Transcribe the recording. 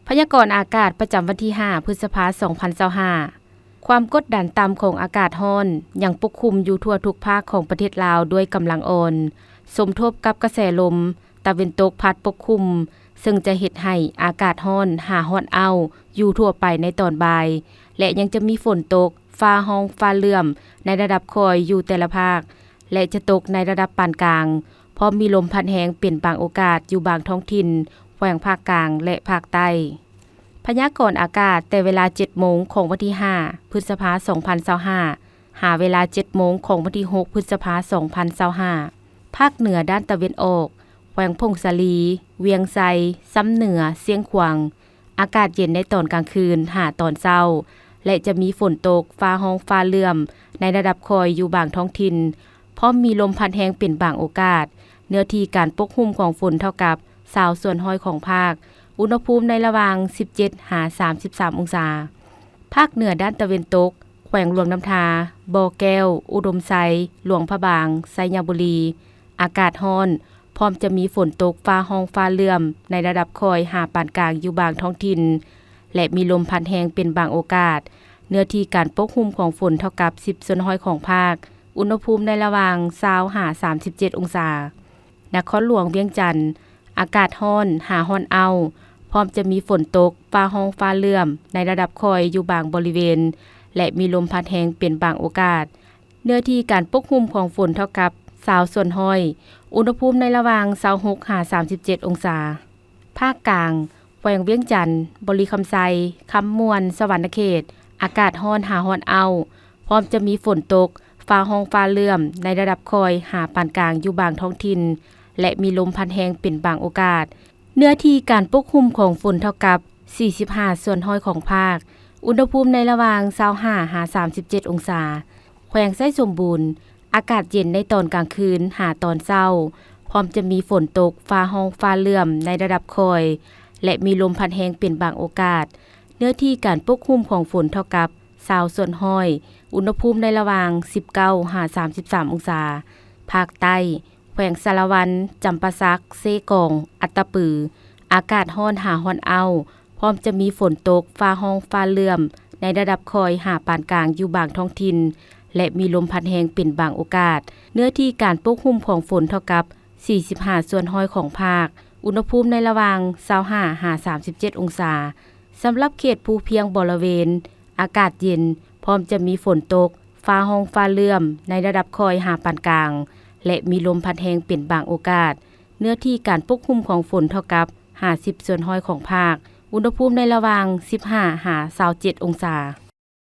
ພະຍາກອນອາກາດປະຈຳວັນທີຫ້າ ພຶດສະພາ ສອງພັນຊາວຫ້າ. ຄວາມກົດດັນຕ່ຳຂອງອາກາດຮ້ອນຍັງປົກຄຸມຢູ່ທົ່ວທຸກພາກຂອງປະເທດລາວດ້ວຍກຳລັງອ່ອນ, ສົມທົບກັບກະແສລົມຕາເວັນຕົກພັດປົກຄຸມ, ເຊິ່ງຈະເຮັດໃຫ້ອາກາດຮ້ອນຫາຮ້ອນອ້າວຢູ່ທົ່ວໄປໃນຕອນບ່າຍ ແລະ ຍັງຈະມີຝົນຕົກ, ຟ້າຮ້ອງ, ຟ້າເຫຼື້ອມໃນລະດັບຄ່ອຍຢູ່ແຕ່ລະພາກ ແລະ ຈະຕົກໃນລະດັບປານກາງ, ພ້ອມມີລົມພັດແຮງເປັນບາງໂອກາດຢູ່ບາງທ້ອງຖິ່ນ ແຂວງພາກກາງ ແລະ ພາກໃຕ້. ພະຍາກອນອາກາດແຕ່ເວລາເຈັດໂມງຂອງວັນທີຫ້າ ພຶດສະພາ ສອງພັນຊາວຫ້າ ຫາເວລາເຈັດໂມງຂອງວັນທີຫົກ ພຶດສະພາ ສອງພັນຊາວຫ້າ. ພາກເໜືອດ້ານຕາເວັນອອກ, ແຂວງຜົ້ງສາລີ, ວຽງໄຊ, ຊຳເໜືອ, ຊຽງຂວາງ, ອາກາດເຢັນໃນຕອນກາງຄືນຫາຕອນເຊົ້າ ແລະ ຈະມີຝົນຕົກ, ຟ້າຮ້ອງ, ຟ້າເຫຼື້ອມໃນລະດັບຄ່ອຍຢູ່ບາງທ້ອງຖິ່ນ, ພ້ອມມີລົມພັດແຮງເປັນບາງໂອກາດ. ເນື້ອທີ່ການປົກຄຸມຂອງຝົນເທົ່າກັບຊາວສ່ວນຮ້ອຍຂອງພາກ. ອຸນຫະພູມໃນລະຫວ່າງສິບເຈັດຫາສາມສິບສາມອົງສາ. ພາກເໜືອດ້ານຕາເວັນຕົກ, ແຂວງຫຼວງນ້ຳທາ, ບໍ່ແກ້ວ, ອຸດົມໄຊ, ຫຼວງພະບາງ, ໄຊຍະບູລີ, ອາກາດຮ້ອນ, ພ້ອມຈະມີຝົນຕົກ, ຟ້າຮ້ອງ, ຟ້າເຫຼື້ອມໃນລະດັບຄ່ອຍຫາປານກາງຢູ່ບາງທ້ອງຖິ່ນ ແລະ ມີລົມພັດແຮງເປັນບາງໂອກາດ. ເນື້ອທີ່ການປົກຄຸມຂອງຝົນເທົ່າກັບສິບສ່ວນຮ້ອຍຂອງພາກ. ອຸນຫະພູມໃນລະຫວ່າງຊາວຫາສາມສິບເຈັດອົງສາ. ນະຄອນຫຼວງວຽງຈັນ, ອາກາດຮ້ອນຫາຮ້ອນອ້າວ, ພ້ອມຈະມີຝົນຕົກ, ຟ້າຮ້ອງ, ຟ້າເຫຼື້ອມໃນລະດັບຄ່ອຍຢູ່ບາງບໍລິເວນ ແລະ ມີລົມພັດແຮງເປັນບາງໂອກາດ. ເນື້ອທີ່ການປົກຄຸມຂອງຝົນເທົ່າກັບຊາວສ່ວນຮ້ອຍ. ອຸນຫະພູມໃນລະຫວ່າງຊາວຫົກຫາສາມສິບເຈັດອົງສາ. ພາກກາງ, ແຂວງວຽງຈັນ, ບໍລິຄຳໄຊ, ຄຳມ່ວນ, ສະຫວັນນະເຂດ, ອາກາດຮ້ອນຫາຮ້ອນອ້າວ, ພ້ອມຈະມີຝົນຕົກ, ຟ້າຮ້ອງ, ຟ້າເຫຼື້ອມໃນລະດັບຄ່ອຍຫາປານກາງຢູ່ບາງທ້ອງຖິ່ນ ແລະ ມີລົມພັດແຮງເປັນບາງໂອກາດ. ເນື້ອທີ່ການປົກຄຸມຂອງຝົນເທົ່າກັບສີ່ສິບຫ້າສ່ວນຮ້ອຍຂອງພາກ. ອຸນຫະພູມໃນລະຫວ່າງຊາວຫ້າຫາສາມສິບເຈັດອົງສາ. ແຂວງໄຊສົມບູນ, ອາກາດເຢັນໃນຕອນກາງຄືນຫາຕອນເຊົ້າ, ພ້ອມຈະມີຝົນຕົກ, ຟ້າຮ້ອງ, ຟ້າເຫຼື້ອມໃນລະດັບຄ່ອຍ ແລະ ມີລົມພັດແຮງເປັນບາງໂອກາດ. ເນື້ອທີ່ການປົກຄຸມຂອງຝົນເທົ່າກັບຊາວສ່ວນຮ້ອຍ. ອຸນຫະພູມໃນລະຫວ່າງສິບເກົ້າຫາສາມສິບສາມອົງສາ. ພາກໃຕ້, ແຂວງສາລະວັນ, ຈຳປາສັກ, ເຊກອງ, ອັດຕະປື, ອາກາດຮ້ອນຫາຮ້ອນອ້າວ, ພ້ອມຈະມີຝົນຕົກ, ຟ້າຮ້ອງ, ຟ້າເຫຼື້ອມໃນລະດັບຄ່ອຍຫາປານກາງຢູ່ບາງທ້ອງຖິ່ນ ແລະ ມີລົມພັດແຮງເປັນບາງໂອກາດ. ເນື້ອທີ່ການປົກຄຸມຂອງຝົນເທົ່າກັບສີ່ສິບຫ້າສ່ວນຮ້ອຍຂອງພາກ. ອຸນຫະພູມໃນລະຫວ່າງຊາວຫ້າຫາສາມສິບເຈັດອົງສາ. ສຳລັບເຂດພູພຽງບໍລະເວນ, ອາກາດເຢັນ, ພ້ອມຈະມີຝົນຕົກ, ຟ້າຮ້ອງ, ຟ້າເຫຼື້ອມໃນລະດັບຄ່ອຍຫາປານກາງ ແລະ ມີລົມພັດແຮງເປັນບາງໂອກາດ. ເນື້ອທີ່ການປົກຄຸມຂອງຝົນເທົ່າກັບຫ້າສິບສ່ວນຮ້ອຍຂອງພາກ. ອຸນຫະພູມໃນລະຫວ່າງສິບຫ້າຫາຊາວເຈັດອົງສາ.